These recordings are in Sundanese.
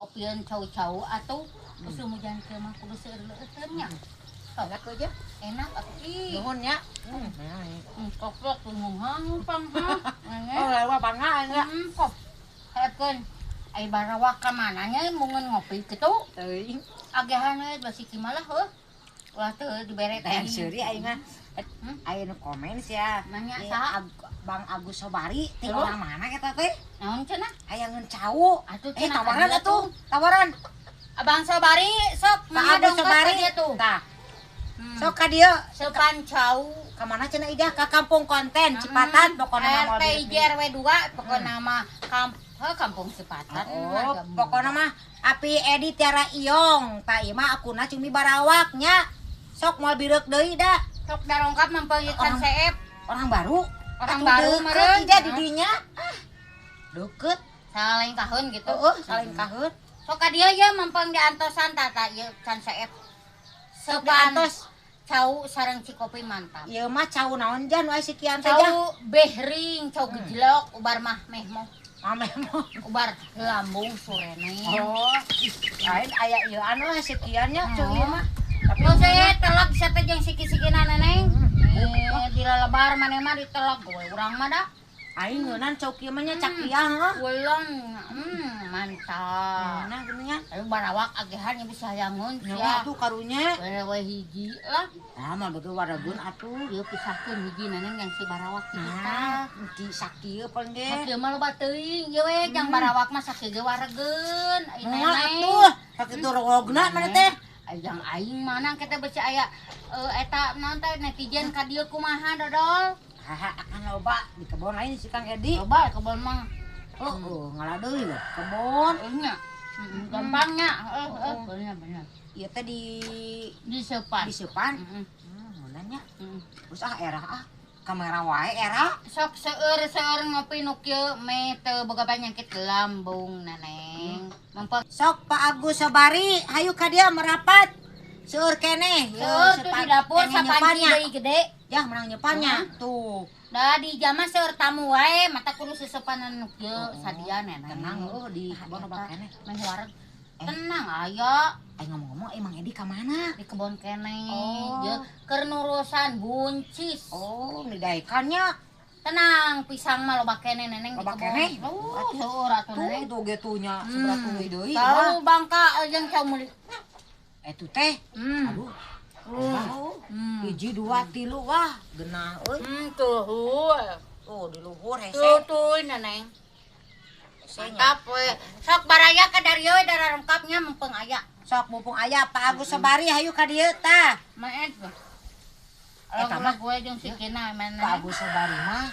Kopieun cau-cau atuh usum hujan kieu mah kudu seueur leueutkeun nya. Enak aja. Enak atuh ih. Nuhun nya. Koplok tuh ngomong pang ha. Oh, lewat bangga enggak? Kop. Hekeun. Ai barawak ka mana nya mungeun ngopi kitu? Teuing. Agehan we basi kieu mah lah heuh. Ulah teu dibere teh. Teh seuri aing mah. Aya nu komen sia. Nanya Ieu saha? Bang Agus Sobari ti Terus? orang mana eta teh? Naon cenah? Aya ngeun cau. Atuh Eh, cenah tawaran ka dieu atuh, tawaran. Abang Sobari sok Pak mangga Agus dongkap ka Sobari. dieu tuh. Tah, sok ka dieu. Sepan cau. Ka mana cenah Ijah? Ka kampung konten Cipatan pokona mah moal RT mirip. RW 2 pokona mah kampung Cipatan. Oh, pokona mah Api Edi Tiara Iong, tah ieu mah akuna cumi barawak nya. Sok moal bireuk deui da. Sok darongkap mempeungitkan Orang- CF. Orang baru. Orang Atuh baru deket meureun. Ijah di dinya. Ah. Deket. Saling kaheun gitu. Heeh, saling kaheun. Sok ka dieu ye mempeng diantosan tata ieu can CF. Sok Sepan diantos. Cau sareng cikopi mantap. Ieu mah cau naon jan wae sikian teh jah. Cau behring, cau gejlok, ubar mah meh moh. Mame mah. Ubar lambung surene. Oh, ih, lain aya ieu anu lah sekian nya cau ieu mah. Tapi Mau saya telak teh jeung siki-sikina neneng. Eh, di lelebar maneh mah ditelak gue urang mah da. Aing ngeunan cau kieu mah nya cakiang heuh. Welong, mantap. Nah, geuningan. Ayo barawak agehan nya bisa hayangun Nya sia. atuh karunya. Were we hiji lah. Nah, mah begitu warageun atuh. Ieu pisahkeun hiji neneng yang si barawak kitu Nah, tah. di sakieu paling ge. Sakieu mah loba teuing ieu we jang barawak mah sakieu ge waregeun. Ai Moal neneng. atuh, sakitu rogna mana teh? Ai jang aing mana kita beci aya eta naon teh netizen ka dieu kumaha dodol. Haha, akan loba di kebon lain si Kang Edi. Loba kebon mah. Heeh, ngala deui we kebon. Nya. Gampangnya, heeh, heeh, bener bener. Ieu teh di Di sepan. di seupan. Heeh. Ngeunah nya. Terus ah era ah kamera wae era. Sok seueur-seueur ngopi nu kieu meh teu boga penyakit lambung neneng. Mempeng Sok Pak Agus Sobari, hayu ka dieu merapat. Seueur keneh. Seueur tuh di dapur pengen sapanci nyepannya. deui gede. Yah menang nyepannya. Tuh. Da di jama seueur tamu wae mata kudu sesepanan nu kieu sadia neneng. Tenang eueuh di kebon loba Eta keneh. Meh wareg. Tenang aya Eh ngomong-ngomong emang Edi ka mana? di kebon keneh. Oh. Ye keur nurusan buncis. Oh, nidaekan nya. Tenang, pisang mah loba keneh neneng di Loba kebon. keneh? Seueur atuh Tuh neneng. itu getunya seberat tuluy deui. Tahu bangka jeung cau meuli. Eta teh. Aduh. Wah. Hiji dua tilu wah genah euy. Tuh. Tuh di luhur hese. Tuh tuh neneng. Hese nya. Mantap we. Sok baraya ka darieu we darah lengkapnya mempeng aya. Sok mumpung aya Pak Agus Sobari hayu ka dieu tah. Maet. Eta mah. Gue jeung sikina mana. Pak Agus Sobari mah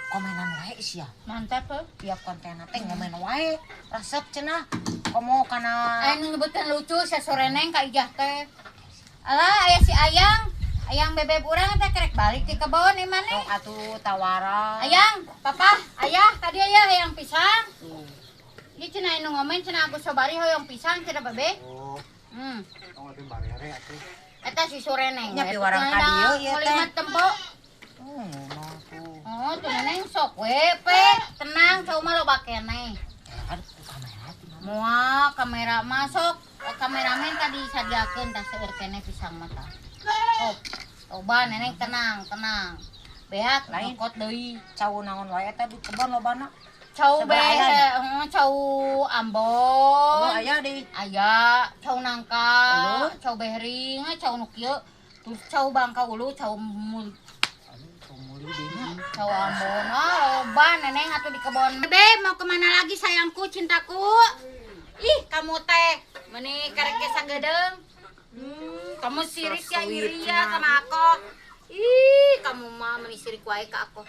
komenan wae sia. Mantap we. Tiap konten teh ngomen wae. Resep cenah. Komo kana Aya nu nyebutkeun lucu sasoreneng ka Ijah teh. Alah aya si Ayang. Ayang bebeb urang teh kerek balik di kebon ieu maneh. Sok atuh tawaran. Ayang, papa, ayah tadi ayah hayang pisang. Tuh. Ieu cenah anu ngomen cenah Agus Sobari hoyong pisang cenah bebe. Oh, tong lebih barere atuh. Eta si soreneng. Nya piwarang ka dieu ieu teh. Lima tempo. Nah tuh. Oh, tuh neneng sok we, pe. Tenang, cau mah loba keneh. Aduh, kamera tuh. Moal kamera masuk, kameramen tadi sadiakeun tah seueur keneh pisang mah tah. Oh, coba neneng tenang, tenang. Beak Lain. nyokot deui. Cau naon wae eta di kebon lobana. Cau be, Sebelah aya heeh, cau Oh, Ambon. aya di. Aya, cau nangka, Ulu. cau behring, cau nu kieu. Terus cau bangka ulu, cau mul, Aduh, cau muli deui nya. cau Ambon. Ah, loba neneng atuh di kebon. Bebe, mau kemana lagi sayangku, cintaku? Ih, kamu teh meni karek sagedeung. Kamu sirik ya So sweet iri ya cenah. sama aku. Ih, kamu mah meni sirik wae ka aku.